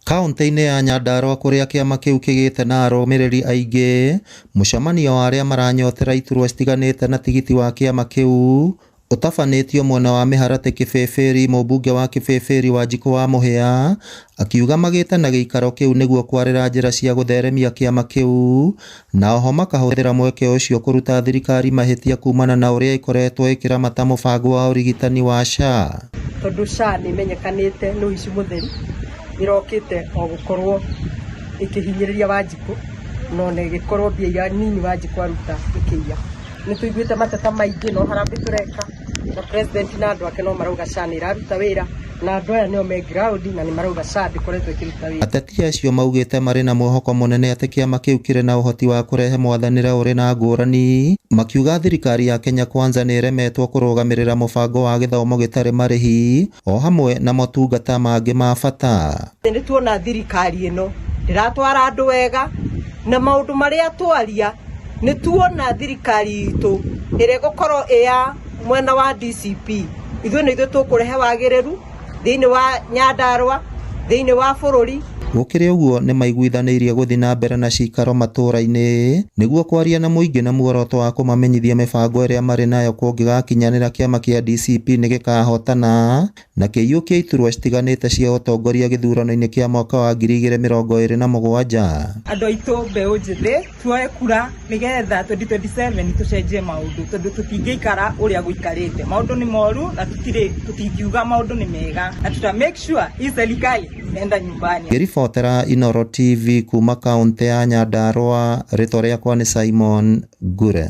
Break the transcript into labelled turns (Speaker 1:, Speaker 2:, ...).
Speaker 1: Kauntĩ-inĩ ya Nyandarua kũrĩa kĩama kĩu kĩgĩte na arũmĩrĩri aingĩ, mũcemanio wa arĩa maranyotera iturwa citiganĩte na tigiti wa kĩama kĩu ũtabanĩtio mwena wa Mĩharatĩ Kĩbĩbĩri mũmbunge wa Kĩbĩbĩri Wanjikũ wa Mũhĩa akiuga magĩte na gĩikaro kĩu nĩguo kwarĩra njĩra cia gũtheremia kĩama kĩu na oho makahũthĩra mweke ũcio kũruta thirikari mahĩtia kumana na ũrĩa ĩkoretwo ĩkĩramata mũbango wa ũrigitani wa SHA.
Speaker 2: Tondũ SHA nĩ ĩmenyekanĩte nĩ ũici mũtheri, ĩrokĩte o gũkorwo ĩkĩhinyĩrĩria Wanjikũ na ona ĩgĩkorwo mbia iria nini Wanjikũ aruta ĩkĩiya. Nĩ tũiguĩte mateta maingĩ no harambĩ tũreka na president na andũ ake no marauga SHA nĩ ĩraruta wĩra na andũ aya nĩo me ground na nĩ marauga SHA ndĩkoretwo ĩkĩruta wĩra.
Speaker 1: Ateti acio maugĩte marĩ na mwĩhoko mũnene atĩ kĩama kĩu kĩrĩ na ũhoti wa kũrehe mwathanĩre ũrĩ na ngũrani, makiuga thirikari ya Kenya Kwanza nĩ ĩremetwo kũrũgamĩrĩra mũbango wa gĩthomo gĩtarĩ marĩhi o hamwe na motungata mangĩ ma bata.
Speaker 2: Nĩ tuona thirikari ĩno ndĩratwara andũ wega na maũndũ marĩa twaria nĩ tuona thirikari itũ ĩrĩa ĩgũkorwo ĩ ya mwena wa DCP ithuĩ nĩ ithuĩ tũkũrehe wagĩrĩru thĩinĩ wa Nyandarua, thĩinĩ wa bũrũri.
Speaker 1: Gũkĩrĩ ũguo nĩ maiguithanĩirie gũthiĩ na mbere na cikaro matũra-inĩ nĩguo kwaria na mũingĩ na muoroto wa kũmamenyithia mĩbango ĩrĩa marĩ nayo kũngĩgakinyanĩra kĩama kĩa DCP nĩ gĩkahotana na kĩiyũkia iturwa citiganĩte cia ũtongoria gĩthurano-inĩ kĩa mwaka wa 2027.
Speaker 3: Andũ aitũ mbeũ njĩthĩ tuoe kura nĩgetha 2027 tũcenjie maũndũ tondũ tũtingĩikara ũrĩa gũikarĩte. Maũndũ nĩ moru na tũtirĩ tũtingiuga maũndũ nĩ mega na tuta make sure hii serikali inaenda nyumbani.
Speaker 1: Ngĩribotera Inooro TV kuma kaũntĩ ya Nyandarua, rĩtwa rĩakwa nĩ Simon Ngure.